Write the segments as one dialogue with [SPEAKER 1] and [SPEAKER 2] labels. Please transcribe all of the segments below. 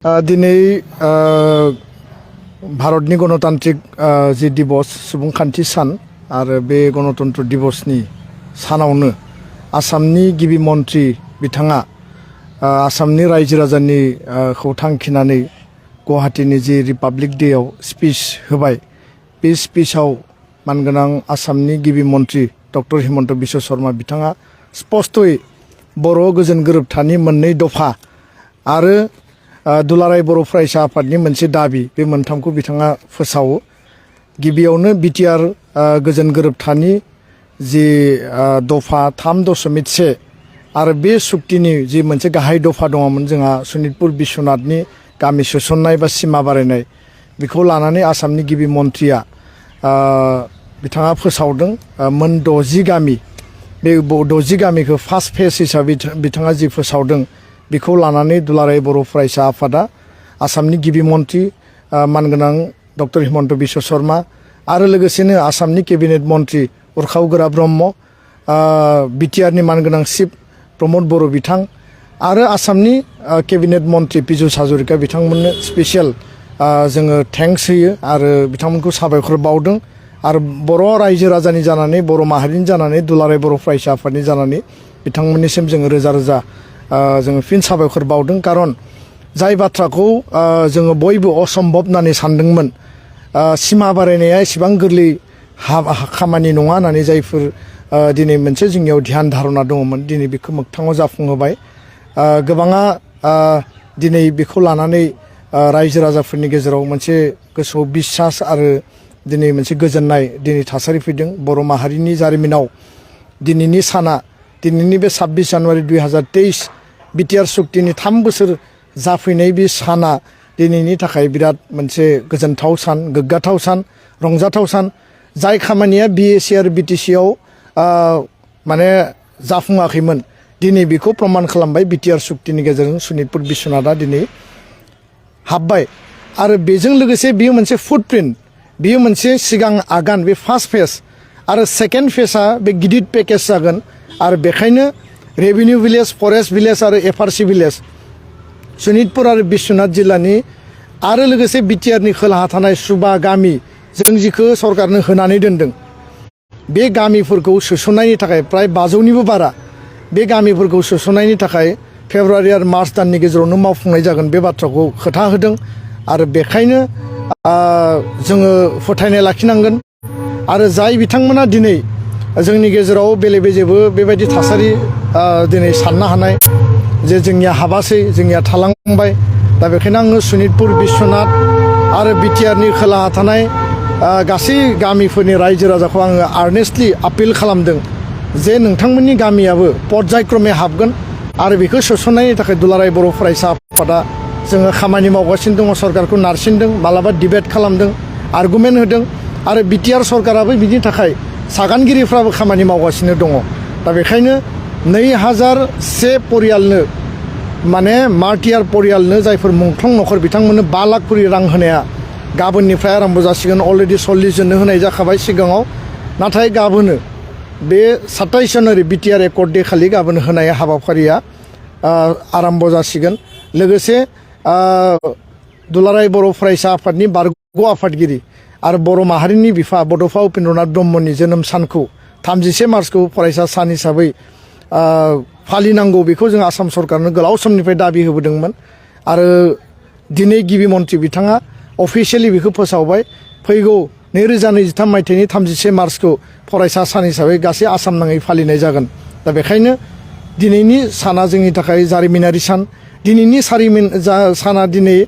[SPEAKER 1] दिनै भारतनि गणतान्त्रिक जि दिवस सुबुंखान्थि सान आरो बे गणतन्त्र दिवसनि सानावनो आसामनि गिबि मन्थ्रि बिथाङा आसामनि रायजो राजानि खौ थांखिनानै गुवाहाटीनि जि रिपाब्लिक डेआव स्पिच होबाय। बे स्पिचआव मानगोनां आसामनि गिबि मन्थ्रि डक्टर हिमन्त बिश्व शर्मा बिथाङा स्पष्टयै बर' गोजोन गोरोबथानि मोननै दफा आरो दुलाराय बर' फरायसा आफादनि मोनसे दाबि बे मोनथामखौ बिथाङा फोसावो। गिबियावनो बिटिआर गोजोन गोरोबथानि जि दफा 3.1 आरो बे सुक्तिनि जि मोनसे गाहाय दफा दङमोन जोंहा सनितपुर बिश्वनाथनि गामि सोसननाय बा सिमा बारायनाय, बेखौ लानानै आसामनि गिबि मन्थ्रिया बिथाङा फोसावदों मोन 60 गामि। बे 60 गामिखौ फार्स्ट फेज हिसाबै बिथाङा जि फोसावदों बेखौ लानानै दुलाराय बर' फरायसा आफादा आसामनि गिबि मन्थ्रि मानगोनां डक्टर हिमन्त बिश्व शर्मा आरो लोगोसेनो आसामनि केबिनेट मन्थ्रि उर्खाव गोरा ब्रह्म, बिटिआरनि मानगोनां चिफ प्रमद बर' बिथां आरो आसामनि केबिनेट मन्थ्रि पीयूष हाजरिका बिथांमोननो स्पेसियेल जोङो थेंक्स होयो आरो बिथांमोनखौ साबायखर बावदों। आरो बर' रायजो राजानि जानानै, बर' माहारिनि जानानै, दुलाराय बर' फरायसा आफादनि जानानै बिथांमोननिसिम जोङो रोजा रोजा जोङो फिन साबायखर बावदों। खारन जाय बाथ्राखौ जोङो बयबो असम्भब होननानै सानदोंमोन, सिमा बारायनाया एसेबां गोरलै खामानि नङा होननानै जायफोर दिनै मोनसे जोंनियाव ध्यान धारना दङमोन, दिनै बेखौ मोगथाङाव जाफुंहोबाय। गोबाङा दिनै बेखौ लानानै रायजो राजाफोरनि गेजेराव मोनसे गोसोआव बिसास आरो दिनै मोनसे गोजोननाय दिनै थासारि फैदों। बर' माहारिनि जारिमिनाव दिनैनि साना, दिनैनि बे 26 जानुवारि 2023 बिटिआर सुक्तिनि 3 बोसोर जाफैनाय बे साना दिनैनि थाखाय बिराद मोनसे गोजोनथाव सान, गोग्गाथाव सान, रंजाथाव सान। जाय खामानिया बिएसि आरो बिटिसिआव माने जाफुङाखैमोन, दिनै बेखौ प्रमान खालामबाय बिटिआर सुक्तिनि गेजेरजों सनितपुर बिश्वनाथआ दिनै हाबबाय। आरो बेजों लोगोसे बेयो मोनसे फुटप्रिन्ट, बेयो मोनसे सिगां आगान, बे फार्स्ट फेज आरो सेकेन्ड फेजआ बे गिदिर पेकेज जागोन। आरो बेखायनो रेभिनिउ भिलेज, फरेस्ट भिलेज आरो एफआरसि भिलेज सनितपुर आरो बिश्वनाथ जिल्लानि आरो लोगोसे बिटिआरनि खोलाहा थानाय सुबा गामि जों जिखौ सरकारनो होनानै दोनदों, बे गामिफोरखौ सोसननायनि थाखाय प्राय 500निबो बारा बे गामिफोरखौ सोसननायनि थाखाय फेब्रुवारि आरो मार्च दाननि गेजेरावनो मावफुंनाय जागोन बे बाथ्राखौ खोथा होदों। आरो बेखायनो जोङो फोथायनाय लाखिनांगोन। आरो जाय बिथांमोना दिनै जोंनि गेजेराव बेले बेजेबो बेबायदि थासारि दिनै साननो हानाय जे जोंनिया हाबासै, जोंनिया थालांबाय, दा बेखायनो आङो सनितपुर बिश्वनाथ आरो बिटिआरनि खोलाहा थानाय गासै गामिफोरनि रायजो राजाखौ आङो आर्नेस्टलि आपिल खालामदों जे नोंथांमोननि गामियाबो पर्यायक्रमे हाबगोन आरो बेखौ सोसननायनि थाखाय दुलाराय बर' फरायसा आफादा जोङो खामानि मावगासिनो दङ। सरकारखौ नारसिनदों, मालाबा डिबेट खालामदों, आर्गुमेन्ट होदों आरो बिटिआर सरकाराबो बिनि थाखाय सागानगिरिफ्राबो खामानि मावगासिनो दङ। दा बेखायनो 2001 परियालनो माने मार्टियार परियालनो जायफोर मुंख्लं नखर बिथांमोननो 5 लाख करि रां होनाया गाबोननिफ्राय आरम्भ जासिगोन। अलरेडि 40 जननो होनाय जाखाबाय सिगाङाव, नाथाय गाबोनो बे 27 जानुवारि बिटिआर एकर्ड डे खालि गाबोन होनाय हाबाफारिया आरम्भ जासिगोन। लोगोसे दुलाराय बर' फरायसा आफादनि बारग' आफादगिरि आरो बर' माहारिनि बिफा बड'फा उपेन्द्रनाथ ब्रह्मनि जोनोम सानखौ 31 मार्चखौ फरायसा सान हिसाबै फालिनांगौ, बेखौ जों आसाम सरकारनो गोलाव समनिफ्राय दाबि होबोदोंमोन। आरो दिनै गिबि मन्थ्रि बिथाङा अफिसियेलि बेखौ फोसावबाय। फैगौ 2023 मायथाइनि 31 मार्चखौ फरायसा सान हिसाबै गासै आसाम नाङै फालिनाय जागोन। दा बेखायनो दिनैनि साना जोंनि थाखाय जारिमिनारि सान। दिनैनि साना दिनै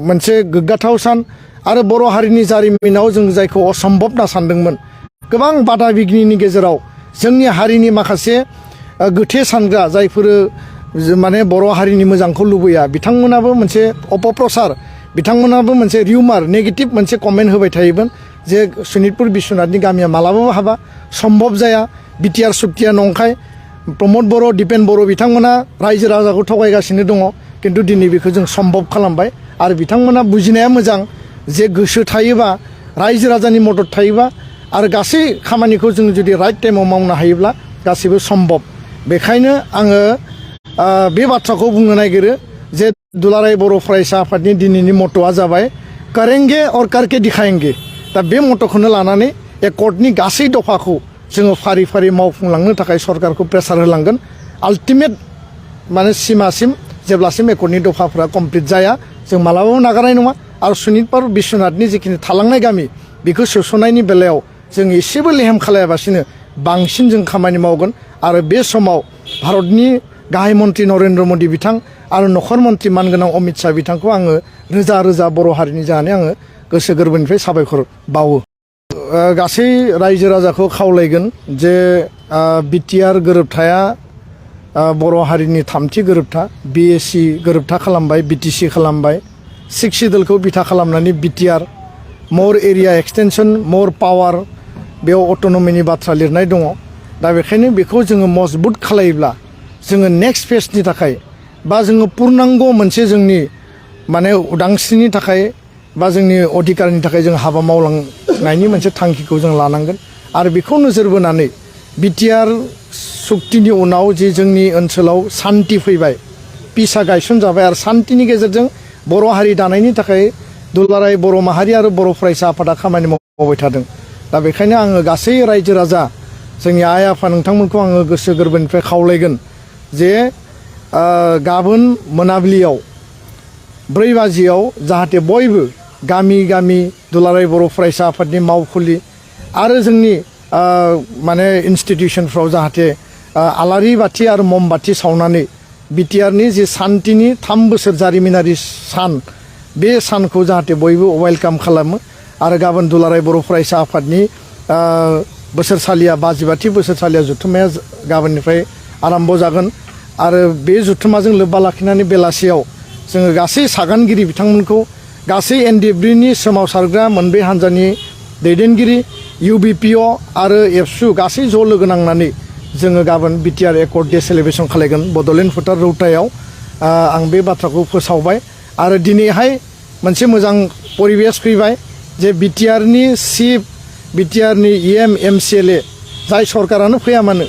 [SPEAKER 1] मोनसे गोग्गाथाव सान आरो बर' हारिनि जारिमिनाव जों जायखौ असम्भब होनना सानदोंमोन, गोबां बादा बिघ्निनि गेजेराव जोंनि हारिनि माखासे गोथे सानग्रा जायफोरो माने बर' हारिनि मोजांखौ लुबैया, बिथांमोनाबो मोनसे अपप्रचार, बिथांमोनाबो मोनसे रिउमार, नेगेटिभ मोनसे कमेन्ट होबाय थायोमोन जे सनितपुर बिश्वनाथनि गामिया मालाबाबो हाबा, सम्भब जाया, बिटिआर सुक्तिया नंखाय। प्रमद बर', दिपेन बर' बिथांमोना रायजो राजाखौ थगायगासिनो दङ, खिन्थु दिनै बेखौ जों सम्भब खालामबाय। आरो बिथांमोना बुजिनाया मोजां जे गोसो थायोबा, रायजो राजानि मदद थायोबा आरो गासै खामानिखौ जों जुदि राइट टाइमाव मावनो हायोब्ला गासैबो सम्भब। बेखायनो आङो बे बाथ्राखौ बुंनो नागिरो जे दुलाराय बर' फरायसा आफादनि दिनैनि मट'आ जाबाय करेंगे और करके दिखाएंगे। दा बे मट'खौनो लानानै एकर्डनि गासै दफाखौ जोङो फारि फारि मावफुंलांनो थाखाय सरकारखौ प्रेसार होलांगोन। आल्टिमेट माने सिमासिम जेब्लासिम एकर्डनि दफाफोरा कमप्लिट जाया जों मालाबाबो नागारनाय नङा। आरो सनितपुर बिश्वनाथनि जिखिनि थालांनाय गामि बेखौ सोस'नायनि बेलायाव जों एसेबो लेहेम खालायाबासिनो बांसिन जों खामानि मावगोन। आरो बे समाव भारतनि गाहाय मन्त्रि नरेन्द्र मदि बिथां आरो नखर मन्त्रि मानगोनां अमित शाह बिथांखौ आङो रोजा रोजा बर' हारिनि जानानै आङो गोसो गोरबोनिफ्राय साबायखर बावो। गासै रायजो राजाखौ खावलायगोन जे बिटिआर गोरोबथाया बर' हारिनि थामथि गोरोबथा। बिएसि गोरोबथा खालामबाय, बिटिसि खालामबाय, 6 सिडुलखौ बिथा खालामनानै बिटिआर मर एरिया एक्सटेनसन मर पावार बेयाव अट'नमिनि बाथ्रा लिरनाय दङ। दा बेखायनो बेखौ जोङो मजबुत खालायोब्ला जोङो नेक्स्ट फेजनि थाखाय बा जोङो पुर्नांग मोनसे जोंनि माने उदांस्रिनि थाखाय बा जोंनि अधिकारनि थाखाय जों हाबा मावलांनायनि मोनसे थांखिखौ जों लानांगोन। आरो बेखौ नोजोर बोनानै बिटिआर सुक्तिनि उनाव जि जोंनि ओनसोलाव सान्ति फैबाय, पिसआ गायसनजाबाय आरो सान्तिनि गेजेरजों बर' हारि दानायनि थाखाय दुलाराय बर' माहारि आरो बर' फरायसा आफादा खामानि मावबाय थादों। दा बेखायनो आङो गासै रायजो राजा जोंनि आइ आफा नोंथांमोनखौ आङो गोसो गोरबोनिफ्राय खावलायगोन जे गाबोन मोनाबिलियाव 4 बाजियाव जाहाथे बयबो गामि गामि दुलाराय बर' फरायसा आफादनि मावखुलि आरो जोंनि माने इन्स्टिटिउसनफ्राव जाहाथे आलारि बाथि आरो मम बाथि सावनानै बिटिआरनि जि सान्तिनि 3 बोसोर जारिमिनारि सान बे सानखौ जाहाथे बयबो वेलकाम खालामो। आरो गाबोन दुलाराय बर' फरायसा आफादनि बोसोरसालिया 52थि बोसोरसालिया जथुम्माया गाबोननिफ्राय आरम्भ जागोन। आरो बे जथुम्माजों लोब्बा लाखिनानै बेलासियाव जोङो गासै सागानगिरि बिथांमोनखौ गासै एनडिएफबिनि सोमावसारग्रा मोनब्रै हान्जानि दैदेनगिरि इउबिपिअ आरो एबसु गासै ज' लोगो नांनानै जोङो गाबोन बिटिआर एकर्ड डे सेलिब्रेसन खालायगोन बड'लेण्ड फोथार रौतायाव। आं बे बाथ्राखौ फोसावबाय। आरो दिनैहाय मोनसे मोजां परिबेस फैबाय जे बिटिआरनि चिफ बिटिआरनि इएम एमसिएलए जाय सरकारानो फैया मानो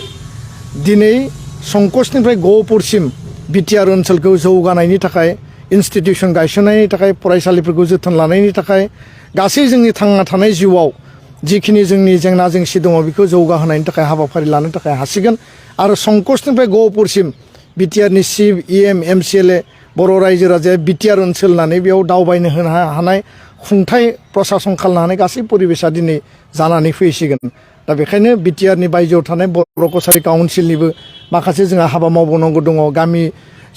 [SPEAKER 1] दिनै संकसनिफ्राय गहपुरसिम बिटिआर ओनसोलखौ जौगानायनि थाखाय इन्स्टिटिउसन गायसननायनि थाखाय फरायसालिफोरखौ जोथोन लानायनि थाखाय गासै जोंनि थांना थानाय जिउआव जिखिनि जोंनि जेंना जेंसि दङ बेखौ जौगाहोनायनि थाखाय हाबाफारि लानो थाखाय हासिगोन। आरो संकसनिफ्राय गहपुरसिम बिटिआरनि चिफ इएम एमसिएलए बर' रायजो राजाया बिटिआर ओनसोल होननानै बेयाव दावबायनो होनो हानाय खुंथाय प्रसासन खालामनो हानाय गासै परिबेसा दिनै जानानै फैसिगोन। दा बेखायनो बिटिआरनि बायजोआव थानाय बर' कसारि काउन्सिलनिबो माखासे जोंहा हाबा मावबावनांगौ दङ। गामि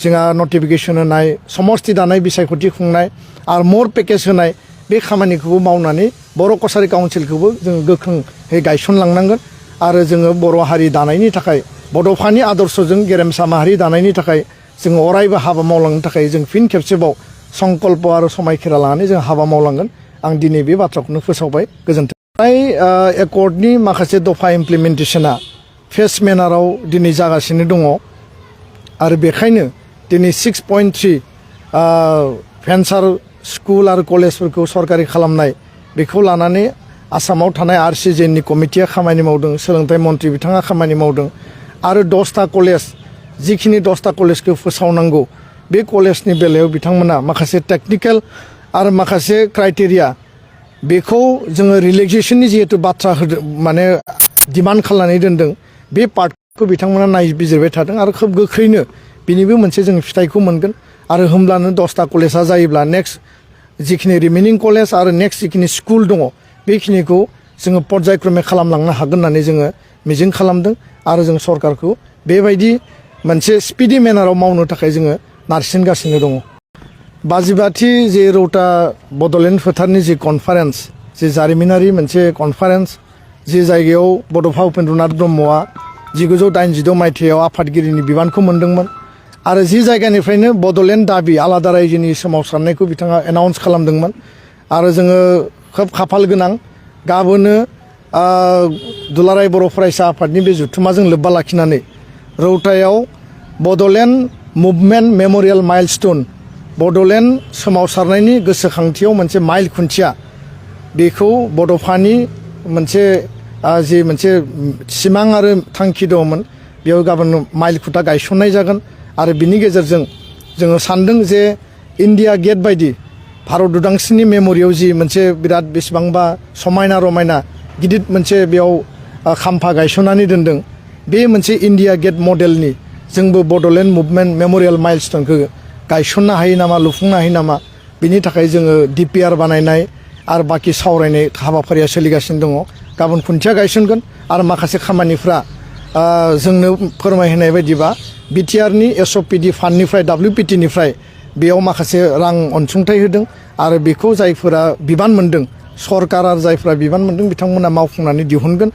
[SPEAKER 1] जोंहा नटिफिकेसन होनाय, समस्ति दानाय, बिसायख'थि खुंनाय आरो मर पेकेज होनाय बे खामानिखौबो मावनानै बर' कसारि काउन्सिलखौबो जोङो गोख्रोङै गायसनलांनांगोन। आरो जोङो बर' हारि दानायनि थाखाय बड'फानि आदर्शजों गेरेमसा माहारि दानायनि थाखाय जोङो अरायबो हाबा मावलांनो थाखाय जों फिन खेबसेबाव संकल्प आरो समायखेरा लानानै जों हाबा मावलांगोन। आं दिनै बे बाथ्राखौनो फोसावबाय। गोजोन्थों। एकर्डनि माखासे दफा इमप्लिमेन्टेसना फेस मेनाराव दिनै जागासिनो दङ। आरो बेखायनो दिनै 6.3 भेन्सार स्कुल आरो कलेजफोरखौ सरकारि खालामनाय बेखौ लानानै आसामाव थानाय आरसिजेनि कमिटिया खामानि मावदों, सोलोंथाइ मन्थ्रि बिथाङा खामानि मावदों। आरो 10टा कलेज जिखिनि 10टा कलेजखौ फोसावनांगौ बे कलेजनि बेलायाव बिथांमोना माखासे टेकनिकेल आरो माखासे क्राइटेरिया बेखौ जोङो रिलेक्सेसननि जिहेतु बाथ्रा माने डिमान्ड खालामनानै दोनदों बे पार्टखौ बिथांमोना नायबिजिरबाय थादों। आरो खोब गोख्रैनो बिनिबो मोनसे जों फिथाइखौ मोनगोन। आरो होमब्लानो 10टा कलेजा जायोब्ला नेक्स्ट जिखिनि रिमेनिं कलेज आरो नेक्स्ट जिखिनि स्कुल दङ बेखिनिखौ जोङो पर्यायक्रमे खालामलांनो हागोन होननानै जोङो मिजिं खालामदों। आरो जों सरकारखौ बेबायदि मोनसे स्पिडि मेनाराव मावनो थाखाय जोङो नारसिनगासिनो दङ। 52थि जे रौता बड'लेण्ड फोथारनि जि कनफारेन्स, जि जारिमिनारि मोनसे कनफारेन्स, जि जायगायाव बड'फा उपेन्द्रनाथ ब्रह्मआ 1986 मायथाइयाव आफादगिरिनि बिबानखौ मोनदोंमोन। आरो जि जायगानिफ्रायनो बड'लेण्ड दाबि आलादा रायजोनि सोमावसारनायखौ बिथाङा एनाउन्स खालामदोंमोन। आरो जोङो खोब खाफाल गोनां गाबोनो दुलाराय बर' फरायसा आफादनि बे जथुम्माजों लोब्बा लाखिनानै रौतायाव Bodoland movement memorial milestone Bodoland सोमावसारनायनि गोसोखांथियाव मोनसे माइल खुन्थिया बेखौ बड'फानि मोनसे जि मोनसे सिमां आरो थांखि दङमोन बेयाव गाबोन माइल खुन्था गायसननाय जागोन। आरो बिनि गेजेरजों जोङो सान्दों जे इन्डिया गेट बायदि भारत उदांस्रिनि मेम'रियाव जि मोनसे बिराद बेसेबांबा समायना रमायना गिदिर मोनसे बेयाव खाम्फा गायसननानै दोनदों बे मोनसे इन्डिया गेट मडेलनि जोंबो बड'लेण्ड मुभमेन्ट मेम'रियेल माइलस्टनखौ गायसननो हायो नामा लुफुंनो हायो नामा बिनि थाखाय जोङो DPR बानायनाय आरो बाखि सावरायनाय हाबाफारिया सोलिगासिनो दङ गाबोन खुन्थिया गायसनगोन आरो माखासे खामानिफ्रा जोंनो फोरमायहोनाय बायदिबा BTRनि SOPD फान्डनिफ्राय WPTनिफ्राय बेयाव माखासे रां अनसुंथाइ होदों आरो बेखौ जायफोरा बिबान मोन्दों सरकार आरो जायफोरा बिबान मोन्दों बिथांमोना मावफुंनानै दिहुनगोन